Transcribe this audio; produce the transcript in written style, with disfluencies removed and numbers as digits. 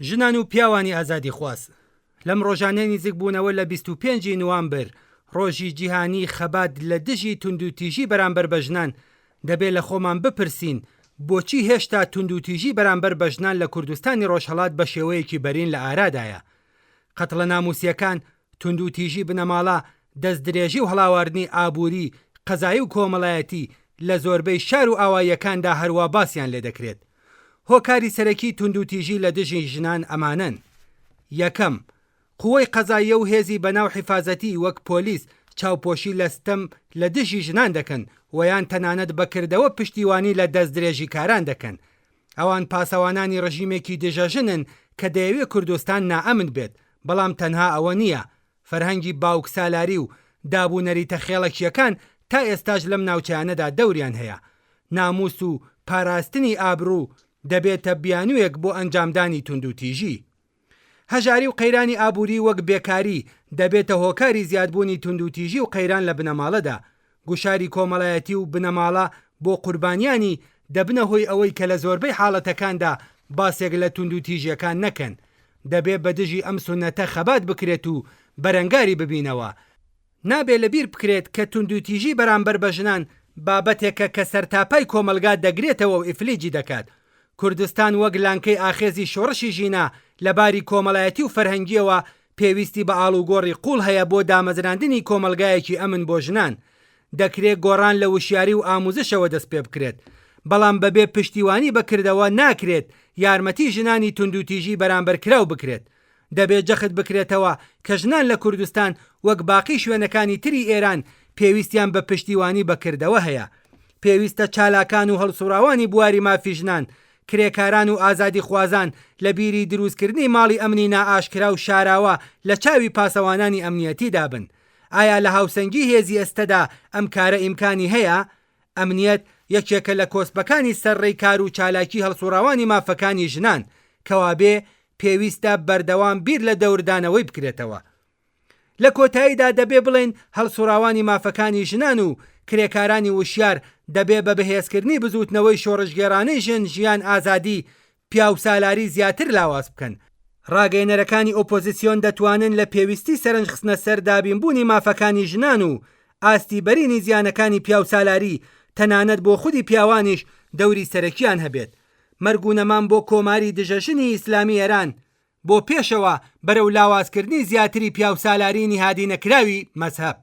ژنان و پیاوانی ئازادیخواز لەم ڕۆژانەی نزیکبوونەوە لە 25 ی نوامبر، ڕۆژی جیهانیی خەبات لە دژی توندوتیژی بەرامبەر بە ژنان، دەبێ لە خۆمان بپرسین بۆچی هێشتا توندوتیژی بەرامبەر بە ژنان لە کوردستانی ڕۆژهەڵات بە شێوەیەکی بەرین لە ئارادایە؟ قەتڵە ناموسییەکان، توندوتیژی بنەماڵە، دەستدرێژی و هەڵاواردنی ئابووری، قەزایی و کۆمەڵایەتی لە زۆربەی شار و ئاواییەکاندا هەروا باسیان لێدەکرێت. هۆکاری سەرەکی توندوتیژی لە دژی ژنان ئەمانەن، یەکەم، قوەی قەزاییە و هێزی بەناو حیفازەتی وەک پۆلیس چاوپۆشی لە ستەم لە دژی ژنان دەکەن و یان تەنانەت بە کردەوە پشتیوانی لە دەستدرێژیکاران دەکەن. ئەوان پاسەوانانی ڕژیمێکی دژە ژنن کە دەیەوێ کوردستان نائەمن بێت، بەڵام تەنها ئەوە نییە، فەرهەنگی باوکسالاری و داب و نەریتە خێڵەکییەکان تا ئێستاش لەم ناوچەیانەدا دەوریان هەیە. ناموس و پاراستنی ئابڕوو دەبێتە بیانووێک بۆ ئەنجامدانی توندوتیژی. هەژاری و قەیرانی ئابووری وەک بێکاری دەبێتە هۆکاری زیادبوونی توندوتیژی و قەیران لە بنەماڵەدا. گوشاری کۆمەڵایەتی و بنەماڵە بۆ قوربانیانی دەبنە هۆی ئەوەی کە لە زۆربەی حاڵەتەکاندا باسێک لە توندوتیژیەکان نەکەن. دەبێ بە دژی ئەم سوننەتە خەبات بکرێت و بەرەنگاری ببینەوە. نابێ لە بیر بکرێت کە توندوتیژی بەرامبەر بە ژنان بابەتێکە کە سەرتاپای کۆمەڵگا دەگرێتەوە و ئیفلیجی دەکات. کوردستان وەک لانکەی ئاخێزی شۆڕشی ژینا لە باری کۆمەڵایەتی و فەرهەنگییەوە پێویستی بە ئاڵوگۆڕی قووڵ هەیە بۆ دامەزراندنی کۆمەڵگایەکی ئەمن بۆ ژنان. دەکرێ گۆڕان لە وشیاری و ئاموزشەوە دەست پێ بکرێت. بەڵام بەبێ پشتیوانی بە کردەوە ناکرێت یارمەتی ژنانی توندوتیژی بەرامبەرکراو بکرێت. دەبێ جەخت بکرێتەوە کە ژنان لە کوردستان وەک باقی شوێنەکانی تری ئێران پێویستیان بە پشتیوانی بە کردەوە هەیە. پێویستە چالاکان و هەڵسوڕاوانی بواری مافی ژنان، کرێکاران و ئازادیخوازان لە بیری دروستکردنی ماڵی ئەمنی نائاشکرا و شاراوە لە چاوی پاسەوانانی ئەمنیەتیدا بن. ئایا لە هاوسەنگی هێزی ئێستەدا ئەم کارە ئیمکانی هەیە؟ ئەمنیەت یەکێکە لە کۆسپەکانی سەر ڕێی کار و چالاکی هەڵسوڕاوانی مافەکانی ژنان، کەوابێ پێویستە بەردەوام بیر لە دەوردانەوەی بکرێتەوە. لە کۆتاییدا دەبێ بڵێین هەڵسوڕاوانی مافەکانی ژنان و کرێکارانی وشیار دەبێ بە بەهێزکردنی بزووتنەوەی شۆڕشگێڕانەی ژن ژیان ئازادی پیاوسالاری زیاتر لاواز بکەن. ڕاگەیەنەرەکانی ئۆپۆزیسیۆن دەتوانن لە پێویستی سەرنج خستنە سەر دابینبوونی مافەکانی ژنان و ئاستی بەرینی زیانەکانی پیاوسالاری تەنانەت بۆ خودی پیاوانیش دەوری سەرەکیان هەبێت. مەرگ و نەمان بۆ کۆماری دژەژنی ئیسلامی ئێران بۆ پێشەوە بەرەو لاوازکردنی زیاتری پیاوسالاری نیهادینەکراوی مەزهەب.